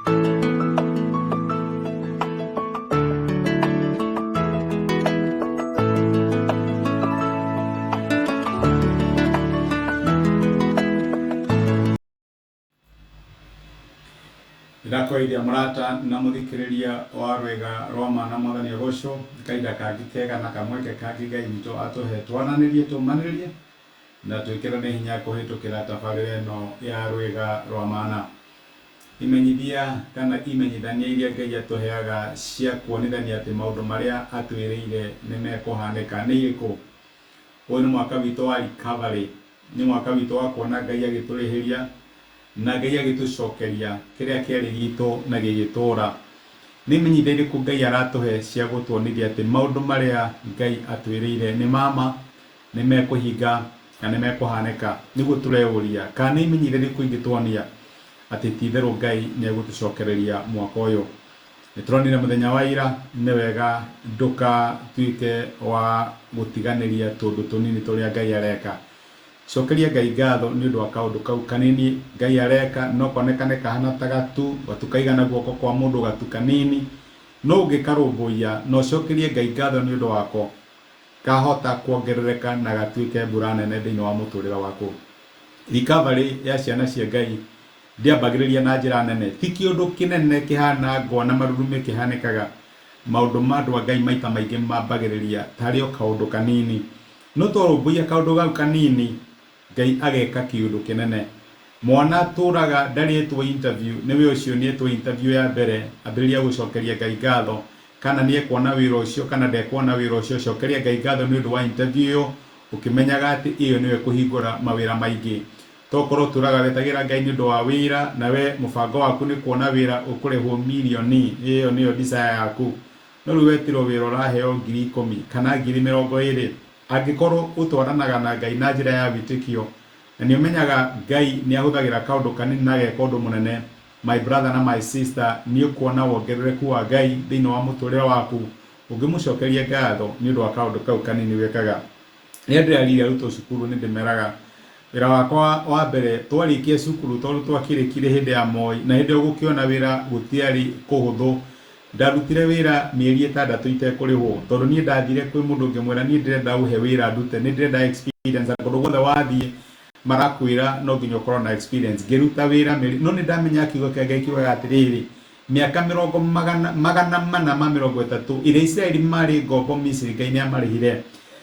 Ndĩrakũgeithia mũrata na mũthikĩrĩria wa rwĩga rwa ma na mwathani agocwo nĩ kahinda kangĩ kega na kamweke kangĩ Ngai witũ atũhe twaranĩrie tũmanĩrĩrie na twĩkĩrane hinya kũhĩtũkĩra tabarĩra ĩno ya rwĩga rwa mana. Imenyithia kana imenyithania iria Ngai atũheaga cia kuonithania atĩ maũndũ marĩa atwĩrĩire nĩ mekũhanĩka nĩ irĩkũ? Ũyũ nĩ mwaka witũ wa recovery, nĩ mwaka witũ wa kuona Ngai agĩtũrĩhĩria na Ngai agĩtũcokeria kĩrĩa kĩarĩ gitũ na gĩgĩtũũra. Nĩ imenyithia irĩkũ Ngai aratũhe cia gũtuonithia atĩ maũndũ marĩa Ngai atwĩrĩire nĩ ma ma, nĩ mekũhinga na nĩ mekũhanĩka? Nĩguo tũreyũria, kana nĩ imenyithia irĩkũ ingĩtuonia atĩ ti itherũ Ngai nĩ egũtũcokereria mwaka ũyũ? Nĩ tũronire mũthenya wa ira nĩ wega ndũkatuĩke wa gũtiganĩria tũũndũ tũnini tũrĩa Ngai areka. Cokeria Ngai ngatho nĩ ũndũ wa kaũndũ kau kanini Ngai areka, no konekane kahana ta gatu, gatu kaigana guoko kwa mũndũ, gatu kanini, no ũngĩkarũmbũiya na ũcokerie Ngai ngatho nĩ ũndũ wako, kahota kuongerereka na gatuĩke mbura nene thĩinĩ wa mũtũrĩre waku. Recovery ya ciana cia Ngai ndĩambagĩrĩria na njĩra nene. Ti kĩũndũ kĩnene kĩhana ngwa na marurumĩ kĩhanĩkaga. Maũndũ ma andũ a Ngai maita maingĩ mambagĩrĩria tarĩ o kaũndũ kanini. No twarũmbũiya kaũndũ kau kanini, Ngai ageka kĩũndũ kĩnene. Mwana atũraga ndarĩ etwo interview, nĩwe ũcio nĩ etwo interview ya mbere, ambĩrĩria gũcokeria Ngai ngatho. Kana nĩ ekuona wĩra ũcio kana ndekuona wĩra ũcio, cokeria Ngai ngatho nĩ ũndũ wa interview ĩyo, ũkĩmenyaga atĩ ĩyo nĩyo ĩkũhingũra mawĩra maingĩ. Tokorwo ũtũraga wetagĩra Ngai nĩ ũndũ wa wĩra, na we mũbango waku nĩ kuona wĩra ũkũrĩhwo mirioni, ĩyo nĩyo desire yaku. No rĩu wetirwo wĩra ũraheo 10,000 kana 20,000. Angĩkorwo ũtwaranaga na Ngai na njĩra ya wĩtĩkio, na nĩ ũmenyaga Ngai nĩ ahũthagĩra kaũndũ kanini na ageka ũndũ mũnene, my brother na my sister, nĩ ũkuona wongerereku wa Ngai thĩinĩ wa mũtũrĩre waku ũngĩmũcokeria ngatho nĩ ũndũ wa kaũndũ kau kanini wĩkaga. Rĩrĩa ndĩrarĩria arutwo cukuru nĩ ndĩmeraga wĩra wakwa wa mbere twarĩkia cukuru tondũ twakĩrĩkirie hĩndĩ ya Moi na hĩndĩ ĩyo gũkĩona wĩra gũtiarĩ kũhũthũ. Ndarutire wĩra mĩeri 6 itekũrĩhwo tondũ niĩ ndathire kwĩ mũndũ ngĩmwĩra niĩ ndĩrenda ũhe wĩra ndute nĩ ndĩrenda experience na kũndũ guothe wathiĩ marakwĩra no nginya ũkorwo na experience. Ngĩruta wĩra mĩeri no nĩ ndamenyaga kiugo kĩa Ngai kiugaga atĩrĩrĩ, Mĩaka mĩrongo magana, 430 ĩrĩa Isiraeli maarĩ ngombo Misiri, Ngai nĩamarĩhire.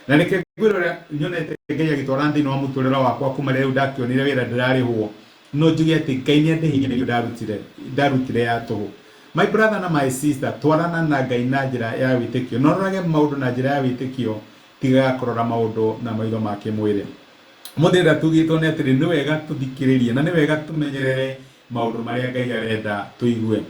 Na reke ngwĩre ũrĩa nyonete Ngai agĩtwara thĩinĩ wa mũtũrĩre wakwa kuma rĩrĩa rĩu ndakĩonire wĩra ndĩrarĩhwo, no njuge atĩ Ngai nĩandĩhire mĩrigo ndarutire, ndarutire ya tũhũ. My brother na my sister, twarana na Ngai na njĩra ya wĩtĩkio, na ũrorage maũndũ na njĩra ya wĩtĩkio, tigaga kũrora maũndũ na maitho ma kĩmwĩrĩ. Ũmũthĩ ndĩrenda tugĩtwo nĩ atĩrĩ, nĩ wega tũthikĩrĩrie na nĩ wega tũmenyerere maũndũ marĩa Ngai arenda tũigue.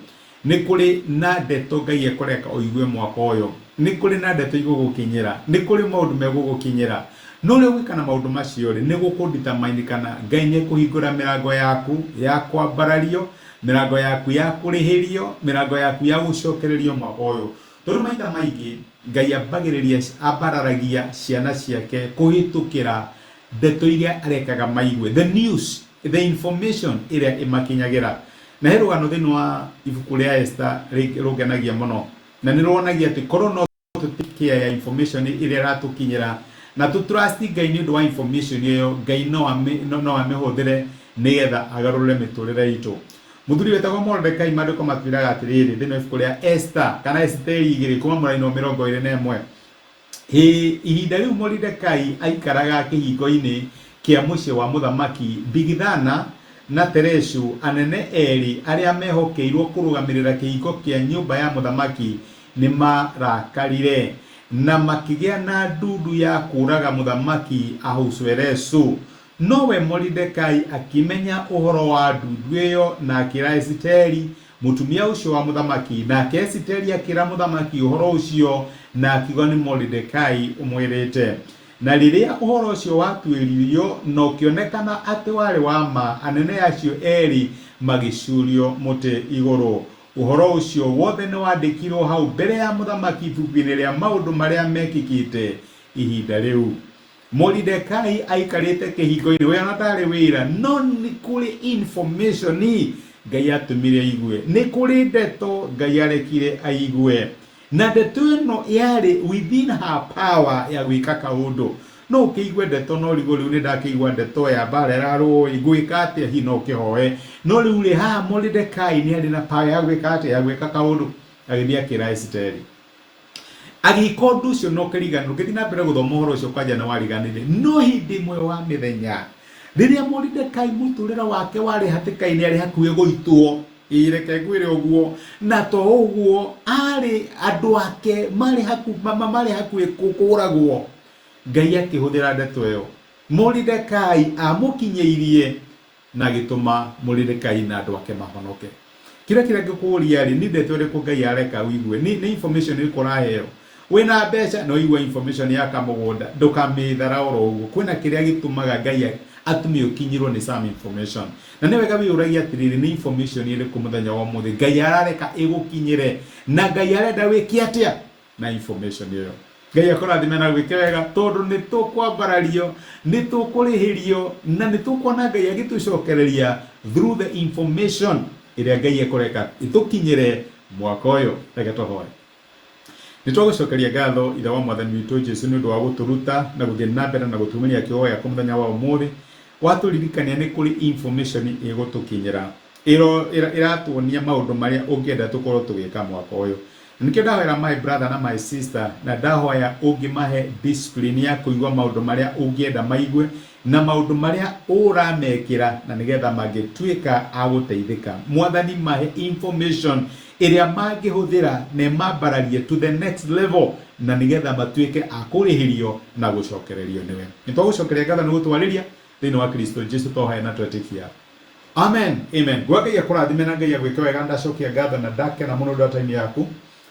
Nĩ kũrĩ na ndeto Ngai ekũreka ũigue mwaka ũyũ. Nĩ kũrĩ na ndeto igũgũkinyĩra. Nĩ kũrĩ maũndũ megũgũkinyĩra. No ũrĩa ũgwĩka na maũndũ macio rĩ, nĩ gũkũ determine kana Ngai nĩ ekũhingũra mĩrango yaku ya kwambarario, mĩrango yaku ya kũrĩhĩrio, mĩrango yaku ya gũcokererio mwaka ũyũ. Tondũ maita maingĩ Ngai ambagĩrĩria, ambararagia ciana ciake kũhĩtũkĩra ndeto iria arekaga maigue, the news, the information ĩrĩa ĩmakinyagĩra. Na he rũgano thĩinĩ wa ibuku rĩa Esther rũngenagia mũno, na nĩ ruonagia atĩ korwo no tũ take care ya information ĩrĩa ĩratũkinyĩra na tũ trust Ngai nĩ ũndũ wa information ĩyo, Ngai no amĩhũthĩre nĩgetha agarũrĩre mĩtũrĩre itũ. Mũthuri wetagwo Mordecai, maandĩko matwĩraga atĩrĩrĩ thĩinĩ wa ibuku rĩa Esther kana Esiteri 2 kuma mũraini wa 21. Hĩ, ihinda rĩu Moridekai aikaraga kĩhingo-inĩ kĩa mũciĩ wa mũthamaki, Bigithana na Tereshu, anene eerĩ arĩa mehokeirwo kũrũgamĩrĩra kĩhingo kĩa nyũmba ya mũthamaki, nĩmarakarire, na makĩgĩa na ndundu ya kũũraga Mũthamaki Ahasuerusu. Nowe Moridekai akĩmenya ũhoro wa ndundu ĩyo na akĩĩra Esiteri Mũtumia ũcio wa mũthamaki. Nake Esiteri akĩĩra mũthamaki ũhoro ũcio, na akiuga nĩ Moridekai ũmwĩrĩte. Na rĩrĩa ũhoro ũcio watuĩririo na ũkĩonekana atĩ warĩ wa ma, anene acio eerĩ magĩcuurio mũtĩ igũrũ. Ũhoro ũcio wothe nĩwandĩkirwo hau mbere ya mũthamaki ibuku-inĩ rĩa maũndũ marĩa meekĩkĩte ihinda rĩu. Moridekai aikarĩte kĩhingo-inĩ, we ona ndarĩ wĩra, no nĩ kũrĩ information Ngai atũmire aigue. Nĩ kũrĩ ndeto Ngai arekire aigue. Na ndeto ĩno yarĩ within her power ya gwĩka kaũndũ. No ũkĩigue ndeto na ũrigwo rĩu nĩ ndakĩigua ndeto ya mbara ĩrarũo ĩ, ngwĩka atĩa? Hihi no ũkĩhoe. No rĩu rĩ, haha Moridekai nĩ arĩ na power ya gwĩka atĩa? Ya gwĩka kaũndũ. Agĩthiĩ akĩra Esiteri. Agĩka ũndũ ũcio na ũkĩriganĩrwo. Ũngĩthiĩ na mbere gũthoma ũhoro ũcio kwanja nĩ wariganĩire. No hĩndĩ ĩmwe wa mĩthenya, rĩrĩa Moridekai mũtũrĩre wake warĩ hatĩka-inĩ arĩ hakuhĩ gũitwo, Ĩĩ reke ngwĩre ũguo, na to ũguo, aarĩ andũ ake marĩ haku, marĩ hakuhĩ kũũragwo. Ngai akĩhũthĩra ndeto ĩyo. Moridekai amũkinyĩirie na agĩtũma Moridekai na andũ ake mahonoke. Kĩrĩa kĩrĩa ngĩkũria-rĩ, nĩ ndeto ĩrĩkũ Ngai areka ũigue? Nĩ, nĩ information ĩrĩkũ ũraheo? Wĩna mbeca na waigua information ya kamũgũnda, ndũkamĩthara oro ũguo. Kwĩna kĩrĩa gĩtũmaga Ngai atũme ũkinyĩrwo nĩ some information. Na nĩ wega wĩyũragie atĩrĩrĩ, nĩ information ĩrĩkũ mũthenya wa ũmũthĩ Ngai arareka ĩgũkinyĩre? Na Ngai arenda wĩke atĩa na information ĩyo? Ngai akũrathime na gwĩke wega, tondũ nĩ tũkwambarario, nĩ tũkũrĩhĩrio, na nĩ tũkuona Ngai agĩtũcokereria through the information ĩrĩa Ngai ekũreka ĩtũkinyĩre mwaka ũyũ. Reke tũhoe. Nĩ twagũcokeria ngatho Ithe wa Mwathani witũ Jesu nĩ ũndũ wa gũtũruta na gũthiĩ na mbere na gũtumĩria kiugo gĩaku mũthenya wa ũmũthĩ. Watũririkania nĩ kũrĩ information ĩgũtũkinyĩra ĩratuonia maũndũ marĩa ũngĩenda tũkorwo tũgĩka mwaka ũyũ. Na nĩkĩo ndahoera my brother na my sister na ndahoya ũngĩmahe discipline ya kũigua maũndũ marĩa ũngĩenda maigue na maũndũ marĩa ũramekĩra na nĩgetha mangĩtuĩka a gũteithĩka. Mwathani mahe information ĩrĩa mangĩhũthĩra na ĩmambararie to the next level na nĩgetha matuĩke a kũrĩhĩrio na gũcokererio nĩwe. Nĩ twagũcokeria ngatho nĩ gũtwarĩria thĩinĩ wa Kristo Jesu twahoya na twetĩkia. Amen. Amen. Ngwa Ngai akũrathime na Ngai agwĩke wega. Ndacokia ngatho na ndakena mũno ũndũ wa time yaku.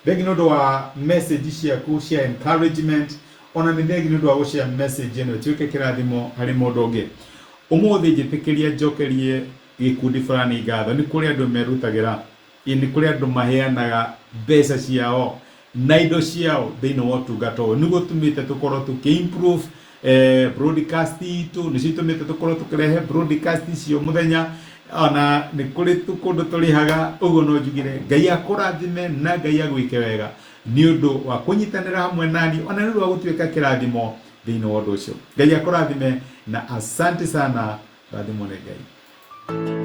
Thengi nĩ ũndũ wa message ciaku cia encouragement. Ona nĩ thengi nĩ ũndũ wa gũshare message ĩno ĩtuĩke kĩrathimo harĩ mũndũ ũngĩ. Ũmũthĩ njĩtĩkĩria njokerie gĩkundi fulani ngatho. Nĩ kũrĩ andũ merutagĩra. Ĩ nĩ kũrĩ andũ maheanaga mbeca ciao na indo ciao thĩinĩ wa ũtungata ũyũ. Nĩguo ũtũmĩte tũkorwo tũkĩ improve broadcast itũ, nĩcio itũmĩte tũkorwo tũkĩrehe broadcast icio mũthenya, ona nĩ kũrĩ kũndũ tũrĩhaga. Ũguo no njugire Ngai akũrathime na Ngai agwĩke wega nĩ ũndũ wa kũnyitanĩra hamwe nani, ona nĩ ũndũ wa gũtuĩka kĩrathimo thĩinĩ wa ũndũ ũcio. Ngai akũrathime na asante sana, rathimwo nĩ Ngai.